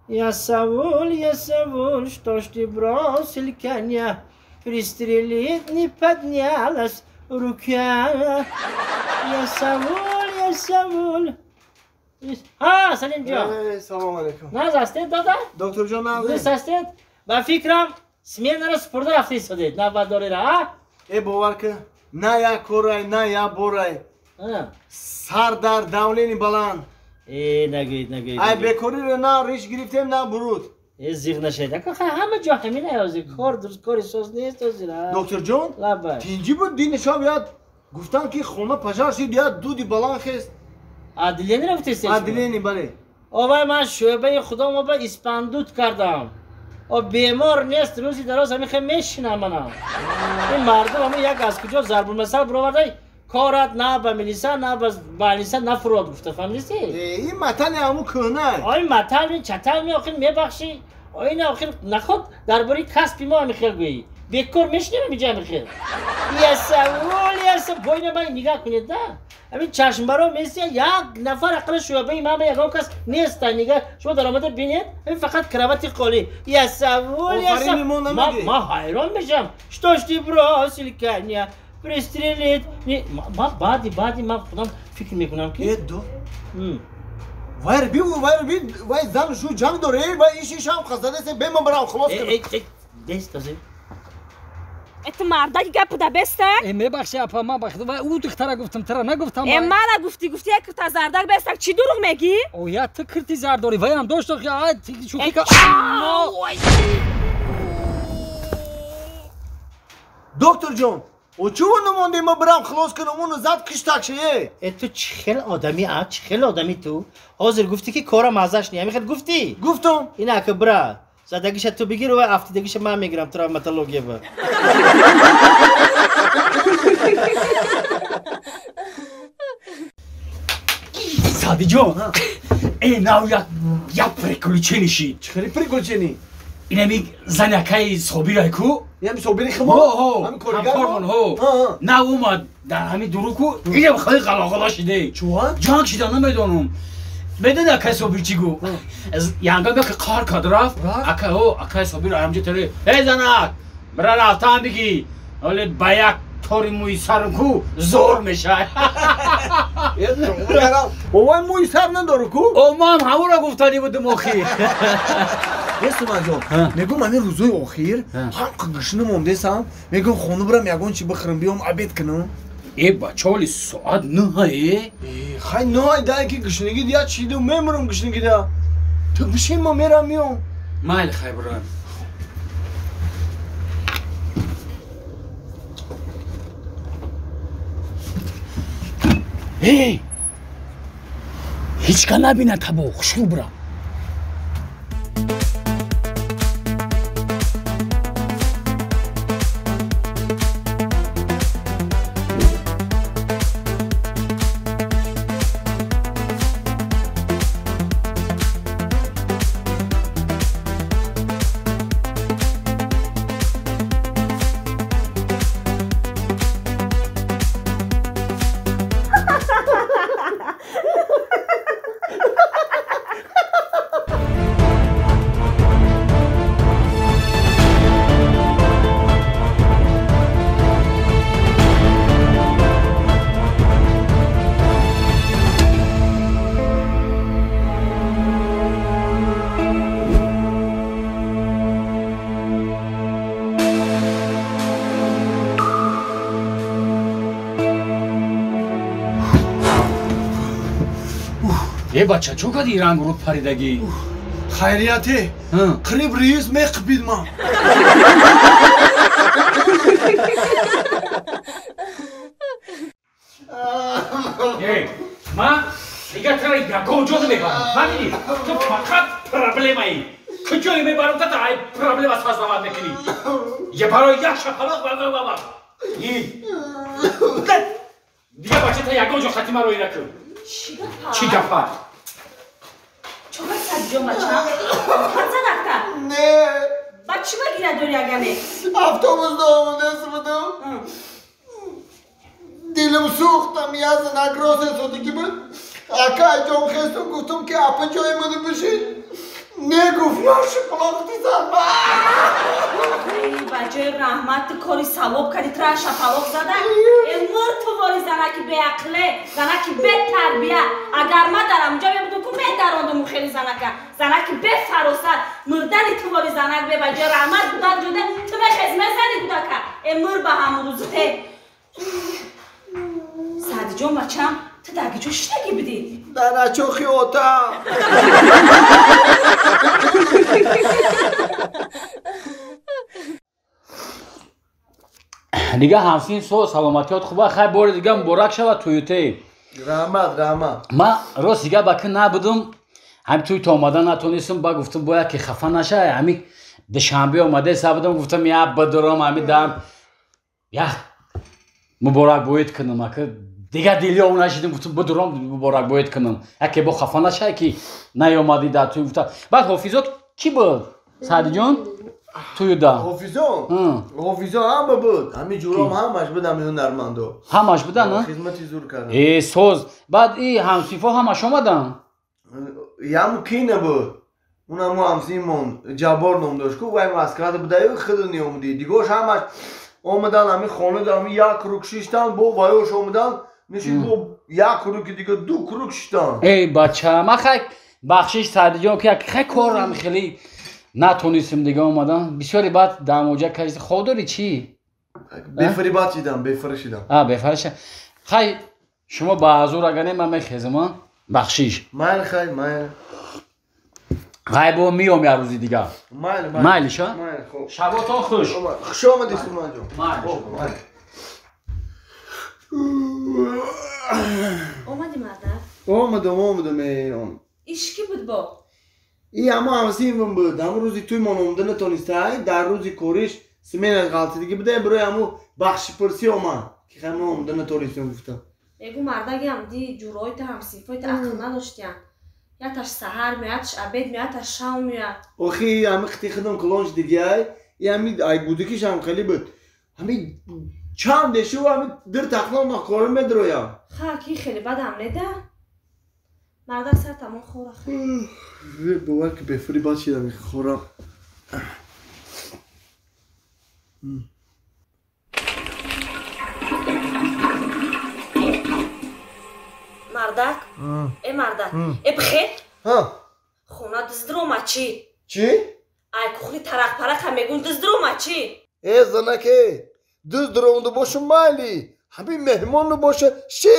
Я Саул, что ж ты бросил коня? Пристрелить не поднялась рука. Я Саул, я Саул. А, Салимҷон. Салом алейкум. Наз ҳастед, дада? Докторҷон, наз. Дуруст ҳастед? Ба фикрам, сменаро супурда рафта истодед, навбатдориро, а? Э, бовар кун, на як корай, на як борай. Сар дар давлени баланд. Э, нагӯед, нагӯед. Ай, бекориро на риш гирифтем, на буруд. Э, зиғ нашавед. Ака, ҳама ҷо ҳамин ҳозир. Кор дуруст, кори соз нест ҳозир. Докторҷон, тинҷӣ буд, дини шаб яд гуфтанд, ки хона пожар шид, яд дуди баланд хест. Отделение рафтестед? Отделение, бале. Овай, ман шӯъбаи худомо ба испандут кардам. О, бемор нест, рӯзи дароз ҳамин хел мешинам манам. Ин мардум ҳамин як аз куҷо зарбулмасал бировардай, корат на ба милиса, на ба балниса нафурод гуфта, фаҳмидисти? Ин матали ҳамун кӯҳна. Ой, матал ми, чатал ми, охир мебахшӣ. Ой, ина охир наход дар бораи касби мо ҳамин хел гӯӣ. Бекор мешинем ҳаминҷа ҳамин хел. Ясавул, яса, бойна ман нигаҳ кунед, да? Ҳамин чашмбаро месия, як нафар ақли шӯъбаи ман ба ягон кас неста. Нигаҳ, шумо даромада бинед, ҳамин фақат кровати холӣ. Ясавул, яса. Ман ҳайрон мешавам. Что ж ты бросил коня? Пристрелить. Ман баъди ман худам фикр мекунам, ки Э, до. Вайр би, вайр би, вай зан шу ҷанг доре, вай иши шам хасадасе, бема барам хулос кунам. Бест озир. Это мардаки гап да беста? Э, мебахши, апа, ман бахт вай ӯ духтара гуфтам, тара нагуфтам. Э, мана гуфтӣ, гуфтӣ як кирта зардак бестак, чӣ дурӯғ мегӣ? Оя, ту кирти зард дорӣ, вайам дошт, ай, шӯхӣ ка. Докторҷон, о чӯ намонде, ма барам хулос кунам, уну зад киштак ше. Э, ту чӣ хел одами, а? Чӣ хел одами ту? Ҳозир гуфтӣ, ки корам азаш не, ҳамин хел гуфтӣ? Гуфтам. Ина ака бира. Задагиша ту бигир ва афтидагиша ман мегирам травматология ба. Садиҷон, э, нав як приключение шид. Чӣ хели приключение? Инами занякаи Собирай ку? Ям Собири химо? Ҳо, ҳами коргар? Ҳамкормон, ҳо. Нав омад дар ҳами дуруку, инам хеле ғалоғало шиде. Чӯа? Ҷанг шида, намедонам. Медони акай Собир чӣ гуфт? Янга бе қар кард рафт. Ака, ҳо, акай Собир ҳамҷо теле. Эй занак, бира рафтан бигӣ. Ҳоле ба як тори мӯи сарм ку зор мешавад. Овай мӯи сар надору ку? О, ман ҳамонро гуфтанӣ будум охир. Нестумаҷон, мегӯм, ҳамин рӯзои охир ҳам гушна мондесам, мегӯм, хона бирам, ягон чи бихӯрам, биём, обед кунам. Э, бача, оли соат нӯҳае. Хай, нӯҳай дай ки гушнагӣ дия чиду мемурам гушнагӣ да. Ту бишин, ма мерам, миём. Майли, хай, бирам. Эй, ҳеҷ ка набинад, табо хушрӯ бирам. Э, бача, чӯ кади ранг руд паридагӣ? Хайрияте, қариб раис меқипид ман. Э, ман дигар тара ягон ҷо намебарам, фаҳмидӣ? Ту фақат проблемаӣ. Куҷое мебарам, та ай проблема создавать мекунӣ. Я барои як шапалоқ ба. Дигар бача, та ягон ҷо хати маро накун. Чӣ гапа? Чоба, Садиҷон, бача? Хатзанакта? Не. Ба чӣ магира дори агане? Автобус доомадест будам. Дилам сӯхтам, я занак розе содагӣ буд. Акай ҷон хестум, гуфтум, ки апа ҷои ману бишин. Не гуфт. Я шапалоқ дизам. Ба ҷои раҳмат ту кори савоб кардӣ, тура шапалоқ зада. Э муртувори занаки беақле, занаки бетарбия. Агар ман дар ҳамунҷо мебудум, ку медарондум хели занака. Занаки бефаросат, мурдани тувори занак бе ба ҷои раҳмат будан ҷода ту мехез мезани кудака. Э мур ба ҳамун рӯзте. Саъдиҷон бачам, ту дар куҷо шиштагӣ будӣ? Дар ачохи отам. Дига ҳамсин со саломатиёт хуба, хай бори дига муборак шавад тӯютей. Раҳмат, раҳмат. Ман рост дига ба ки набудум, ҳами тӯй то омада натонистум, ба гуфтум бояд ки хафа нашай, ҳами душанбе омада сабудум, гуфтам я бидурам ҳами дам як муборакбоед кунам, ака дига дилёв нашидим, гуфтум бидурам муборакбоед кунам, яке бо хафа нашай ки наёмадӣ дар тӯй гуфта. Баъд ҳофизот кӣ буд Саъдиҷон? Тӯюда ҳофизон? Ҳофизон ҳама буд, ҳами ҷуром ҳамаш буд, ҳами ҳунармандо ҳамаш будан, хизмати зур кардан. Э соз. Баъд и ҳамсинфо ҳамаш омадан? Яму ки набуд, унамо ҳамсинмон Ҷаббор ном дошт ку, вай Москвада будаю худо неомудӣ. Дигош ҳамаш омадан, ҳами хонада ҳами як круг шиштан, бо ваёш омадан, нишид бо як круги дига ду круг шиштан. Эй бача, ман хай бахшиш Саъдиҷон ки як хай корам хеле натонистем дига омадан. Бисёре баъд дамоҷа кардӣ. Хоб дорӣ чӣ? Бефари бад шидам, бефари шидам. А бефари шидам. Хай шумо ба ҳазур агар не ман мехезам, а? Бахшиш. Майл хай, майл. Хай бо миём як рӯзи дига. Майл, майл. Майлиш, а? Майл, хоб. Шаботон хуш. Хуш омадӣ Сулмонҷон. Майл. Майл. Омадӣ мардак? Омадам, омадам, эй, омадам. Иш кӣ буд бо? И ҳамо ҳамсинфам буд. Ҳамон рӯзи тӯймон омада натониста, дар рӯзи кориш сменаш ғалтидагӣ буда, барои ҳамо бахшипурсӣ омад, ки хай мо омада натонистем гуфтам. Мегӯ мардагиам ди ҷуройта ҳамсинфойта ақл надоштиян. Яташ саҳар меояд, таш обед меояд, таш шав меояд. Охи ҳами қити худам калон шудагиай, и ҳами ай гудакишам хеле буд. Ҳами чанд дешу ҳами дир тахлон нахкора медроям. Ха ки хеле бадам неда? Мардак сар тамон хора хай. Бовар ки бефури бад шидам хора. Мардак? Э мардак, э бихе? Хона дуздирома чӣ? Чӣ? Ай кухни тарақпарақа мегӯн дуздирома чӣ? Э занаке, дуздиромду бошу майли, ҳамин меҳмонну боша ши.